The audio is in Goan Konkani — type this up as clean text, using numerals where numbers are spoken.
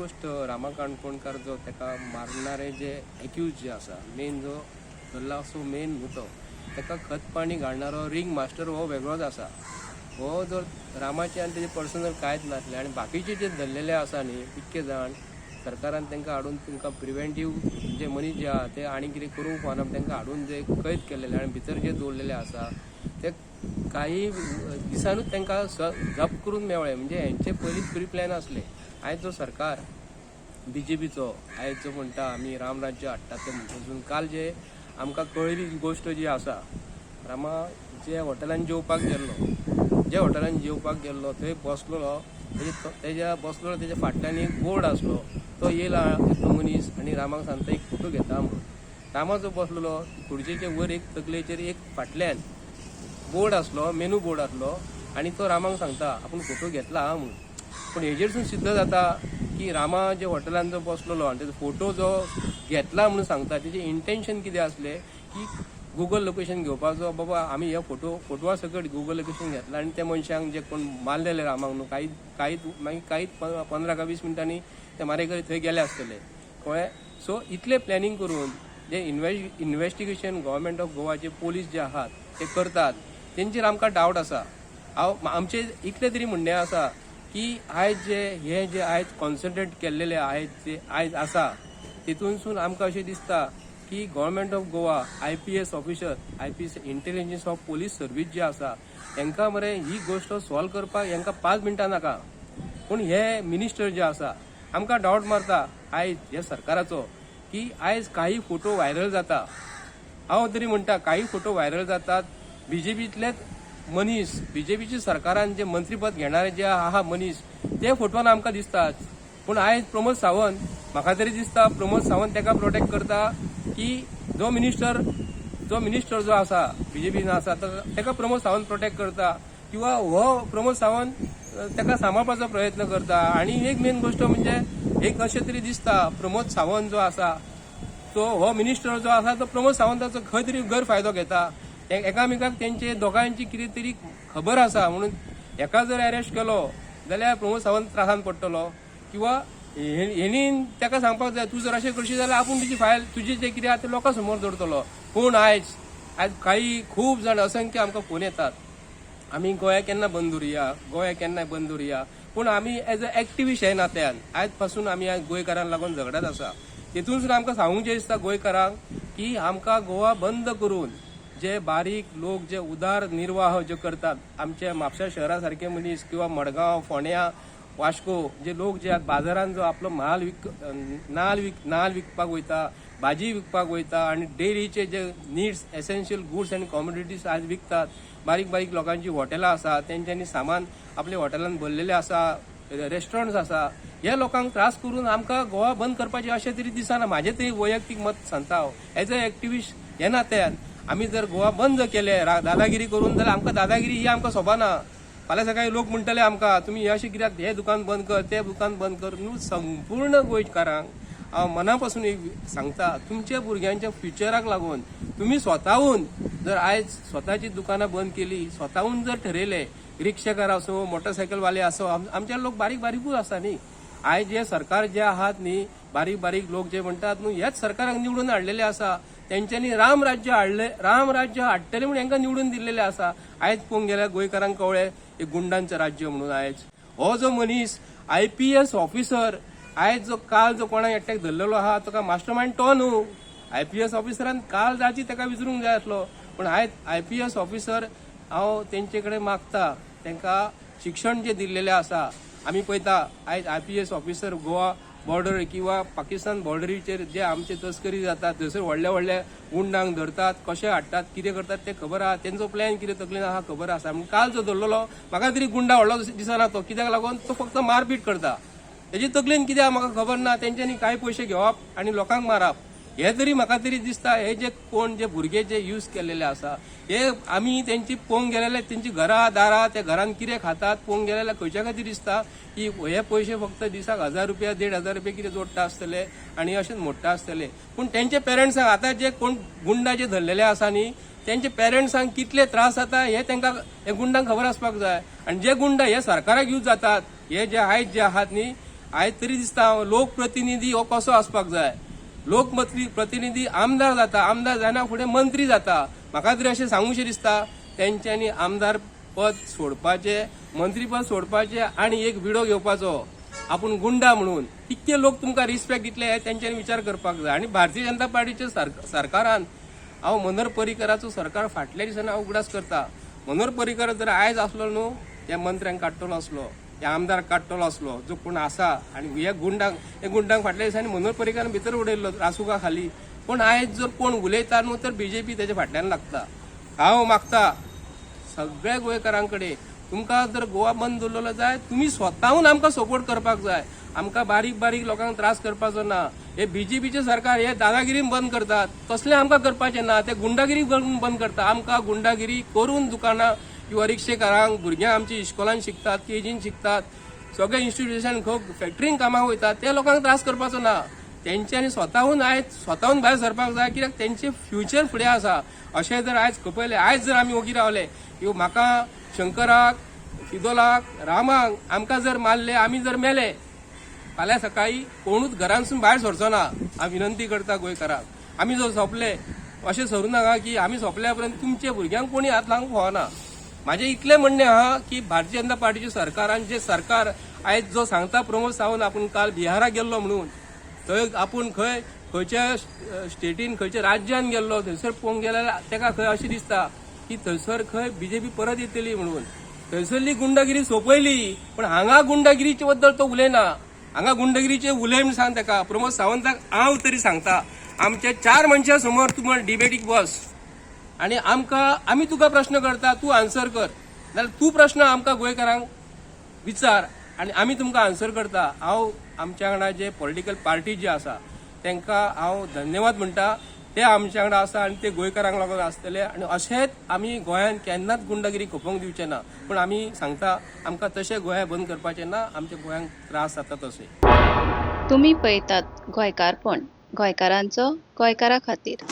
गोश्ट, रामा काणकोणकार जो ताका मारणारे जे एक्यूज जे आसा, मेन जो धरला असो मेन न्हू तो, ताका खत पाणी घालणारो रिंग मास्टर हो वेगळोच आसा. हो जर रामाचे आनी तेजे पर्सनल कांयच नासलें आनी बाकीचे जे धरलेले आसा न्ही इतके जाण, सरकारान तांकां हाडून तांकां प्रिवेंटीव जे मनीस जे आहा ते आनी कितें करूंक फावना, तांकां हाडून जे कैद केलेले आनी भितर जे दवरलेले आसा ते काही दिसानूच तांकां जप्त करून मेवळे. म्हणजे हेंचे पयलींच प्री प्लॅन आसले. आयज जो सरकार बीजेपीचो आयज जो म्हणटा आमी रामराज्य हाडटात ते म्हणटा, काल जे आमकां कळिल्ली गोश्ट जी आसा, रामा जे हॉटेलान जेवपाक गेल्लो, जे हॉटेलान जेवपाक गेल्लो थंय बसलेलो, तेज्या बसलेलो तेज्या फाटल्यान एक बोर्ड आसलो. तो येयला एकलो मनीस आनी रामाक सांगता एक फोटो घेता म्हणून. रामा जो बसलेलो खुर्चेचे वयर एक तकलेचेर एक फाटल्यान बोर्ड आसलो, मेनू बोर्ड आसलो आनी तो रामाक सांगता आपूण फोटो घेतला हा म्हणून. पूण हेजेरसून सिद्ध जाता की रामा जे हॉटेलान जो बसलेलो आनी तेजो फोटो जो घेतला म्हणून सांगता, तेजें इंटेन्शन कितें आसलें की गुगल लोकेशन घेवपाचो. बाबा आमी हे फोटवा सकट गुगल लोकेशन घेतला आनी त्या मनशांक जे कोण मारलेले रामाक न्हू, काही काही मागीर कांय 15 काय 20 मिनटांनी ते मारेकरी थंय गेले आसतले, कळ्ळें. सो इतलें प्लॅनिंग करून जे इन्वेस्टिगेशन गव्हर्मेंट ऑफ गोवाचे पोलीस जे आहात ते करतात, तेंचेर आमकां डावट आसा. हांव आमचें इतलें तरी म्हणणें आसा की आयज जे हे जे आयज कॉन्सन्ट्रेट केल्लेले आयज जे आयज आसा, तितूनसून आमकां अशें दिसता की government of Goa IPS officer, IPS intelligence of police service जे आसा, हेंकां मरे ही गोश्ट सॉल्व करपाक हेंकां 5 मिनटां नाका. पूण हे मिनिस्टर जे आसा, आमकां डावट मारता आयज हे सरकाराचो की आयज काही फोटो व्हायरल जाता. हांव तरी म्हणटा काही फोटो व्हायरल जातात, बीजेपीतलेच मनीस, बीजेपीच्या सरकारान जे मंत्रीपद घेणारे जे आहा मनीस, ते फोटवान आमकां दिसतात. पूण आयज प्रमोद सावंत, म्हाका तरी दिसता प्रमोद सावंत ताका प्रोटेक्ट करता की जो मिनिस्टर जो आसा बीजेपीन आसा, ताका प्रमोद सावंत प्रोटेक्ट करता किंवा हो प्रमोद सावंत ताका सांबाळपाचो प्रयत्न करता. आनी एक मेन गोश्ट म्हणजे एक अशें तरी दिसता, प्रमोद सावंत जो आसा तो हो मिनिस्टर जो आसा तो प्रमोद सावंताचो खंय तरी गैरफायदो घेता. एकामेकाक तेंचे दोगांयची कितें तरी खबर आसा म्हणून हेका जर अरेस्ट केलो जाल्यार प्रमोद सावंत त्रासान पडटलो किंवा हेणी ताका सांगपाक जाय, तूं जर अशें करशी जाल्यार आपूण तुजी फायल, तुजी जें कितें आहा तें लोकां समोर दवरतलो. पूण आयज काही खूब जाण असंख्य आमकां फोन येतात, आमी गोंया केन्ना बंद दवरुया, गोंया केन्ना बंद दवरुया. पूण आमी एज अ एक्टिविस्ट हे नात्यान आयज पासून आमी आयज गोंयकारांक लागून झगडत आसा. तितून सुद्दां आमकां सांगूंक दिसता गोंयकारांक की आमकां गोवा बंद करून जे बारीक लोक जे उदार निर्वाह जे करतात, आमचे म्हापशा शहरा सारखे मनीस किंवा मडगांव, फोंड्या, वास्को जे लोक जे बाजारान जो आपलो म्हाल विक नाल विक नाल विकपाक वयता, भाजी विकपाक वयता आनी डेलीचे जे needs, essential goods आनी कॉमोडिटीज आज विकतात, बारीक बारीक लोकांची हॉटेलां आसा, तेंच्यांनी सामान आपल्या हॉटेलान भरलेले आसा, रेस्टॉरंट्स आसा, ह्या लोकांक त्रास करून आमकां गोवा बंद करपाचें अशें तरी दिसना. म्हाजें तरी वैयक्तीक मत सांगता हांव एज अ एक्टिविस्ट ह्या नात्यान, आमी जर गोवा बंद जर केले दादागिरी करून जाल्यार आमकां दादागिरी ही आमकां सोबाना. फाल्यां सकाळी लोक म्हणटले आमकां, तुमी हे अशें कित्याक, हे दुकान बंद कर, तें दुकान बंद कर. न्हू, संपूर्ण गोंयकारांक हांव मना पासून एक सांगता, तुमच्या भुरग्यांच्या फ्युचराक लागून तुमी स्वताहून जर आयज स्वताची दुकानां बंद केली, स्वताहून जर ठरयले, रिक्षाकार आसूं, मोटरसायकलवाले आसूं, आमचे लोक बारीक बारीकूच आसा न्ही. आयज जे सरकार जे आहात न्ही, बारीक बारीक लोक जे म्हणटात न्हू, ह्याच सरकाराक निवडून हाडलेले आसा. तेंच्यांनी राम राज्य हाडले, राम राज्य हाडटले म्हणून हेंकां निवडून दिल्लेले आसा. आयज पळोवंक गेल्यार गोंयकारांक कळ्ळें एक गुंडांचें राज्य म्हणून. आयज हो जो मनीस आयपीएस ऑफिसर, आयज जो काल जो कोणाक एकट्याक धरलेलो आहा, तो मास्टर मायंड तो न्हू. आयपीएस ऑफिसरान काल राती ताका विचारूंक जाय आसलो. पूण आयज आयपीएस ऑफिसर, हांव तेंचे कडेन मागता, तांकां शिक्षण जे दिल्लेलें आसा, आमी पळयता आयज आयपीएस ऑफिसर गोवा बॉर्डर किंवा पाकिस्तान बॉर्डरीचेर जे आमचे तस्करी जाता, थंयसर व्हडल्या व्हडल्या गुंडांक धरतात, कशे हाडटात, कितें करतात तें खबर आहा. तेंचो प्लॅन कितें तकलेन आहा खबर आसा. पूण काल जो धरलेलो, म्हाका तरी गुंडा व्हडलो दिसना तो. कित्याक लागून तो फक्त मारपीट करता. तेजी तकलेन कितें आहा म्हाका खबर ना. तेंच्यांनी कांय पयशे घेवप आनी लोकांक मारप, हे तरी म्हाका तरी दिसता. हे जे कोण जे भुरगे जे यूज केल्लेले आसा, हे आमी तेंची पळोवंक गेलेले, तेंची घरां दारां, त्या घरान कितें खातात पळोवंक गेलेले, खंयच्या खातीर दिसता की हे पयशे फक्त दिसाक 1000 रुपया, 1500 रुपया कितें जोडटा आसतले आनी अशेंच मोडटा आसतले. पूण तेंचे पेरंट्सांक आतां जे कोण गुंडा जे धरलेले आसा न्ही, तेंचे पेरंट्सांक कितले त्रास जाता हे तांकां हे गुंडांक खबर आसपाक जाय. आनी जे गुंडा हे सरकाराक यूज जातात, हे जे आयज जे आहात न्ही, आयज तरी दिसता हांव लोकप्रतिनिधी हो कसो आसपाक जाय. लोकमत्री प्रतिनिधी आमदार जाता, आमदार जायना फुडें मंत्री जाता. म्हाका तरी अशें सांगूशें दिसता तेंच्यांनी आमदार पद सोडपाचें, मंत्रीपद सोडपाचें आनी एक विडो घेवपाचो आपूण गुंडा म्हणून. कितके लोक तुमकां रिस्पेक्ट दितले हे तेंच्यांनी विचार करपाक जाय. आनी भारतीय जनता पार्टीच्या सरकारान हांव मनोहर पर्रीकराचो सरकार फाटल्या दिसांनी हांव उगडास करता. मनोहर पर्रीकर जर आयज आसलो न्हू, त्या मंत्र्यांक काडटलो आसलो, त्या आमदार काडटलो आसलो जो कोण आसा. आनी ह्या गुंडांक फाटल्या दिसांनी मनोहर पर्रीकरान भितर उडयल्लो रासुका खाली. पूण आयज जर कोण उलयता न्हू तर बीजेपी तेच्या फाटल्यान लागता. हांव मागता सगळ्या गोंयकारां कडेन, तुमकां जर गोवा बंद दवरलेलो जाय तुमी स्वताहून आमकां सपोर्ट करपाक जाय. आमकां बारीक बारीक लोकांक त्रास करपाचो ना. हे बीजेपीचे सरकार हे दादागिरी बंद करतात, तसलें आमकां करपाचें ना. ते गुंडागिरी बंद करता. आमकां गुंडागिरी करून दुकानां किंवा रिक्षेकारांक, भुरग्यांक आमची इस्कोलान शिकतात, केजीन शिकतात, सगळे इन्स्टिट्युशन फॅक्टरीन कामाक वयतात, त्या लोकांक त्रास करपाचो ना. तेंच्यांनी स्वताहून आयज स्वताहून भायर सरपाक जाय, कित्याक तेंचे फ्युचर फुडें आसा. अशें जर आयज खपयलें, आयज जर आमी ओगी रावले, किंवा म्हाका शंकराक, फिदोलाक, रामाक आमकां जर मारले, आमी जर मेले, फाल्यां सकाळी कोणूच घरांतसून भायर सरचो ना. हांव विनंती करता गोंयकारांक, आमी जर सोंपले अशें सरूं नाका की आमी सोंपल्या उपरांत तुमच्या भुरग्यांक कोणी हात लावंक फावना. म्हाजें इतलें म्हणणें आहा की भारतीय जनता पार्टीचे सरकारान, जे सरकार आयज जो सांगता प्रमोद सावंत आपूण काल बिहाराक गेल्लो म्हणून, थंय आपूण खंय खंयच्या स्टेटीन, खंयच्या राज्यान गेल्लो, थंयसर पळोवंक गेल्यार ताका खंय अशें दिसता की थंयसर खंय बीजेपी परत येतली म्हणून. थंयसरली गुंडागिरी सोंपयली, पण हांगा गुंडागिरीचे बद्दल तो उलयना. हांगा गुंडगिरीचे उलय म्हूण सांग ताका. प्रमोद सावंताक हांव तरी सांगता, आमच्या 4 मनशां समोर तूं डिबेटीक बस आनी आमकां, आमी तुका प्रश्न करता, तूं आन्सर कर, नाल्यार तूं प्रश्न आमकां गोंयकारांक विचार आनी आमी तुमकां आन्सर करता. हांव आमच्या वांगडा जे पॉलिटिकल पार्टी जे आसा तांकां हांव धन्यवाद म्हणटा. ते आमच्या वांगडा आसा आनी ते गोंयकारांक लागून आसतले. आनी अशेंच आमी गोंयांत केन्नाच गुंडगिरी खपोवंक दिवचे ना. पूण आमी सांगता, आमकां तशें गोंया बंद करपाचें ना, आमच्या गोंयांक त्रास जाता तशें. तुमी पळयतात गोंयकारपण, गोंयकारांचो गोंयकारा खातीर.